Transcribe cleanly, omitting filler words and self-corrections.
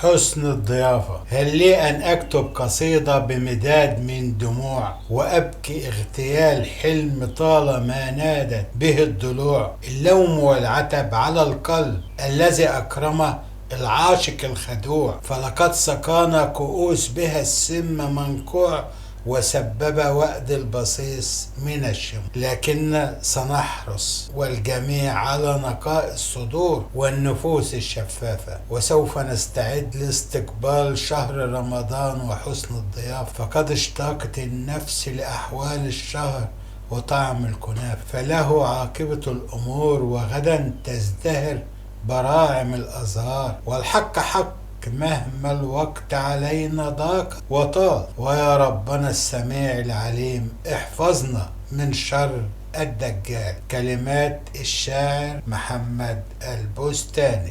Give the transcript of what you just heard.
حسن الضيافة. هل لي أن أكتب قصيدة بمداد من دموع، وأبكي اغتيال حلم طالما نادت به الضلوع؟ اللوم والعتب على القلب الذي أكرمه العاشق الخدوع، فلقد سقانا كؤوس بها السم منقوع، وسبب وأد البصيص من الشموع. لكن سنحرص والجميع على نقاء الصدور والنفوس الشفافة، وسوف نستعد لاستقبال شهر رمضان وحسن الضيافة، فقد اشتاقت النفس لأحوال الشهر وطعم الكنافة. فله عاقبة الأمور، وغدا تزدهر براعم الأزهار، والحق حق مهما الوقت علينا ضاق وطال. ويا ربنا السميع العليم احفظنا من شر الدجال. كلمات الشاعر محمد البستاني.